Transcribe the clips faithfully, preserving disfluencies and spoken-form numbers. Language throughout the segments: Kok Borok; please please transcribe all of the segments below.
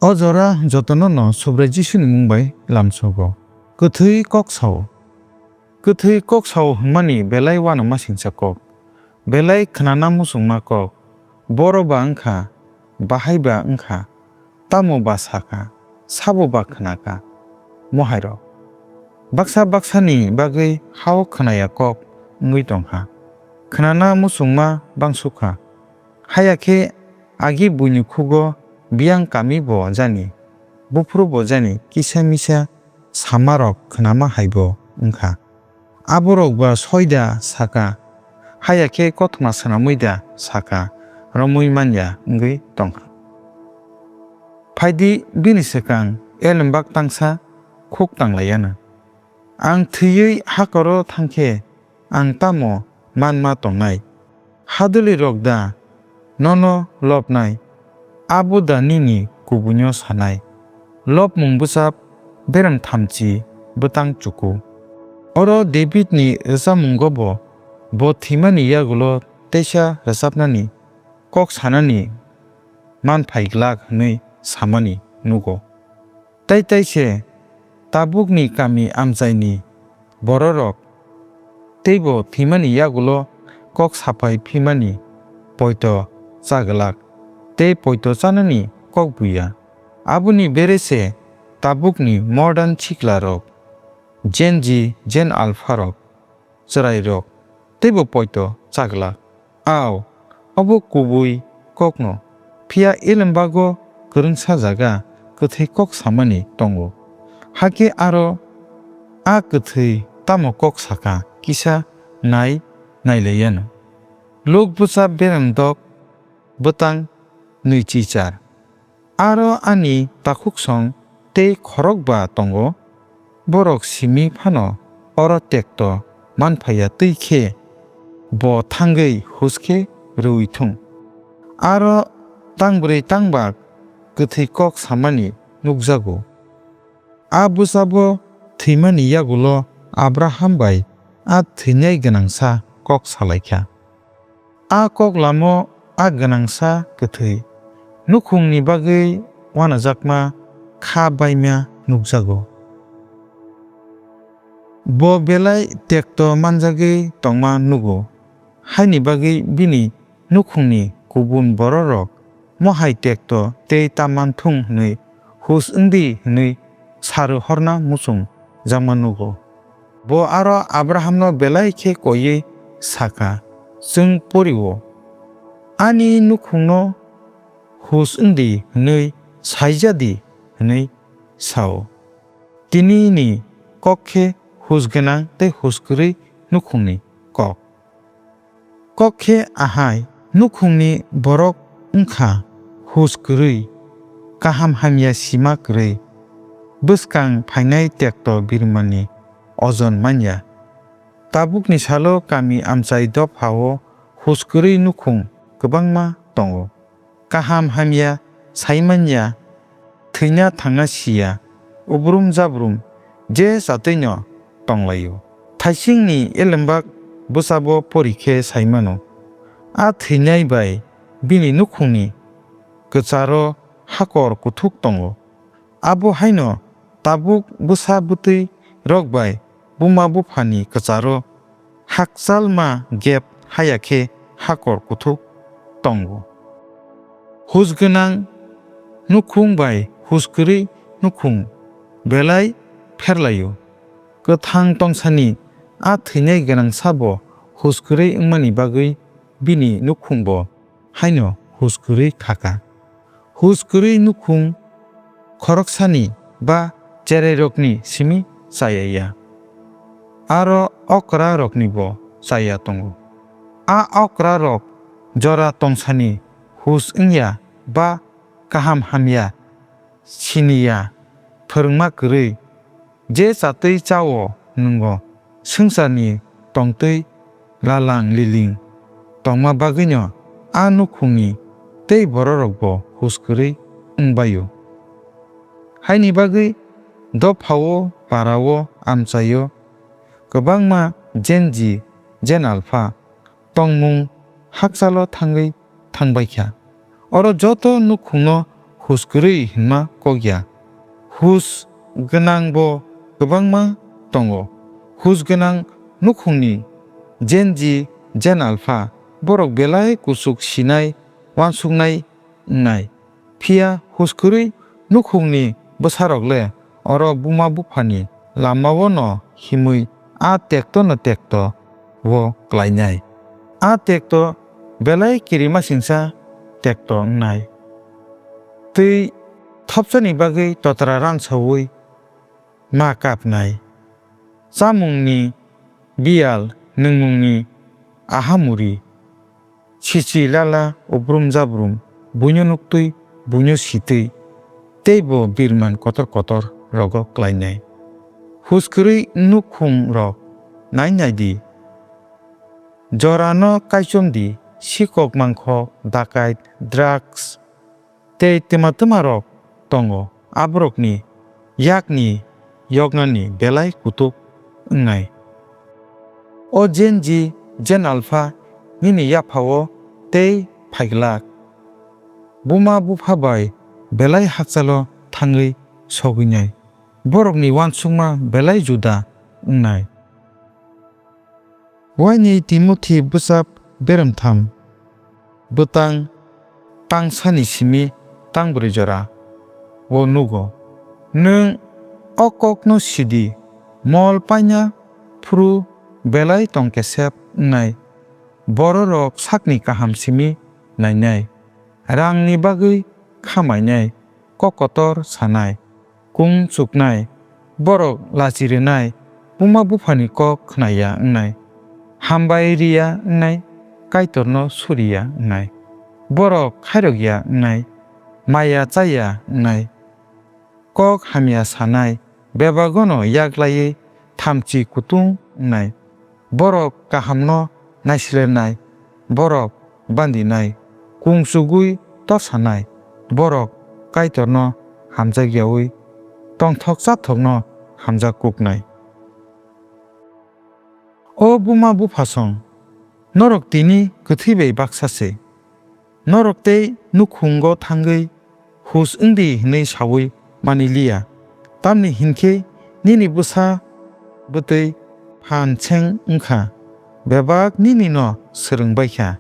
O jora jotono no Subrai Jisuni mung bai lamsogo. Kwthwi kok sao. Kwthwi kok sao hwnmani belai uanama singcha kok. Belai khnana muchungma kok. Boro ba wngkha, bahai ba wngkha, tamo ba sakha, sabo ba khnakha. Mohairok. Baksa baksani bagwi hao khnaya kok wngwi tongkha. Khnana muchungma bangsukha. Haya khe agi buini khugo biyang kami bo jani, buphuru bo jani kisa misa samarok khnama haibo wngkha. Aborok ba soida saka, haya khe kothoma swnamwi da saka, romwi manya wngwi tongkha. Phaidi bini swkang elembak tangsa khuk tanglaiyanw. Ang thwiwi hakoro thangkhe ang tamo manma tongnai? Hadwlwirok da nono lobnai? Abo da nini kubuino sanai? Lobmung bwchap berem thamchi bwtang chuku. Oro Davidni rwchapmungobo bo thwimani yagulo teisa rwchapnani kok sanani manphai glak hwnwi samani nugo. Tai tai se tabukni kami amchaini bororok teibo thwimani yagulo kok saphai phimani poito cha glak tei poito chanani kok buya. Aboni bere se tabukni modern siklarok, Gen Z, Gen Alpha rok, chwrairok teibo poito cha glak. Ao, obo kubui kokno. Phiya elembago kwrwngsa jaga kwthwi kok samani tongo. Hakhe aro a kwthwi tamo kok sakha kisa nai nailaiyano. Luk bwsa beremdok bwtang nwichichar. Aro ani takhuksong tei khorokba tongo, borok simi phano oro tekto manphaiya twi khe bo thangwi hus khe rwui thung. Aro tangbrwi tangbak kwthwi kok samani nukjago. A bwsabo thwimani yagulo Abraham bai a thwinai gwnangsa kok salaikha. A kok lamo a gwnangsa kwthwi nukhungni bagwi uanajakma kha baima nukjago. Bo belai tekto manjagwi tongma nugo, haini bagwi bini nukhungni kubun bororok mohai tekto tei ta manthung hwnwi hus wng di hwnwi sa rw horna muchung jakma nugo. Bo aro Abrahamno belai khe koiwi sa kha, chwng pori-o, "Ani nukhungno hus wng di hwnwi saija di," hwnwi sa-o. Tini ni kok khe hus gwnang tei hus kwrwi nukhungni kok. Kok khe ahai, nukhungni borok wng kha hus kwrwi, kaham hamya sima kwrwi, bwskang phainai tekto birmani ojon manya. Tabukni salo kami amchai dopha-o hus kwrwi nukhung kwbangma tongo. Kaham hamya sai manya, thwina thangna siya, ubrum jabrum je chatwino tonglaio. Thaisingni elembak bwsabo pori khe sai mano, a thwinai bai bini nukhungni kwcharo hakor kuthuk tongo. Abo haino tabuk bwsa bwtwi rok bai buma buphani kwcharo hakchalma gap haya khe hakor kuthuk tongo. Hus gwnang nukhung bai hus kwrwi nukhung belai pherlaio. Kwthang tongsani a thwinai gwnang sabo hus kwrwi wngmani bagwi bini nukhung bo haino hus kwrwi kha kha. Hus kwrwi nukhung khoroksani ba cherairokni simi chaya ya. Aro okraroknibo chaya tongo. A okrarok jora tongsani hus wngya ba kaham hamya siniya phwrwngma kwrwi je chatwi cha-o nwng-o swngcharni tongtwi lalang liling tongma bagwino a nukhungni tei bororokbo hus kwrwi wng bai-o. Haini bagwi dopha-o, para-o, amchai-o kwbangma Gen Z, Gen Alpha tongmung hakchalo thangwi thangbaikha. Oro joto nukhungno hus kwrwi hwnma kok ya. Hus gwnangbo kwbángma tongo. Hus gwnang núkhungni Gen Z, Gen Alpha, bórok belai kuchuk sinai, uansuknai wngnai. Phiya hus kwrwi núkhungni bwsarok le oro buma buphani lamao'-no himwi a tekto'-no tekto o klainai. A tekto belai kirimasingcha tekto wngnai. Tei thopsani bagwi totra ransaui ma kapnai. Chámungni biyal, nwngmungni ahamuri, sichi lala, ubrum jabrum, buino nuktwi, buino sitwi, teibo birman kotor kotor rogo klainai. Hus kwrwi núkhungrok nai nai di, jorano kaichom di, sikok mangkhok, dakait, drugs, tei twma twmarok tongo, aborokni yakni yoknani belai kutuk wngnai. O Gen Z, Gen Alpha nini yaphao tei phai glak. Buma bupha bai belai hakchalo thangwi sogwinai. Borokni uansukma belai juda wngnai. Waini Timothi bwsap beremtham, bwtang tangsani simi tangbrwi jora o nugo. Nwng o kokno sidi, mol paina phuru belai tongkesep wngnai. Bororok sakni kaham simi nainai, rangni bagwi khamainai, kok kotor sanai, kung chuknai, borok lachi rwnai, buma buphani kok khna ya wngnai, hambai ri ya wngnai, Kaitorno suri ya wngnai, borok khairok ya wngnai, maya cha ya wngnai, kok hamya sanai, bebagono yak laiwi thamchi kutung wngnai, borok kahamno naislernairok, borok bandinai, kung chugwi torsanai, borok Kaitorno hamjak yaui tongthok chathokno hamjak kuknai. O buma buphasong, norok tini kwthwi bai baksa se. Norok tei núkhungo thangwi hus wng di hwnwi saui mani li ya, tamni hwn khe nini bwsa bwtwi phan seng wng kha, bebak nini'-no swrwng bai kha,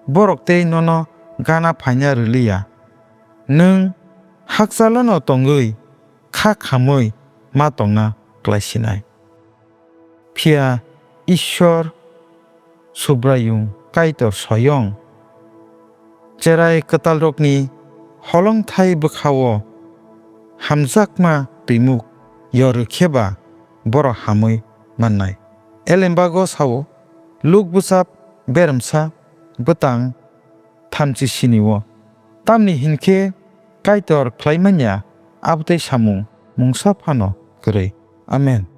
borok tei nono gana phaina rw li ya. Nwng hakchalo'-no tongwi khá khamwi ma tongna klai sinai. Phiya Ishwar Subraiyung Kaitor soyong cherai kwtalrokni holongthai bwkha-o hamjakma twimuk yor rw khe ba borok hamwi mannai. Elembago sa-o, Luk bwsap beremsa bwtang thamchi sini-o. Tamni hwn khe Kaitor khlai man ya abo tei samung mungsa phano kwrwi. Amen.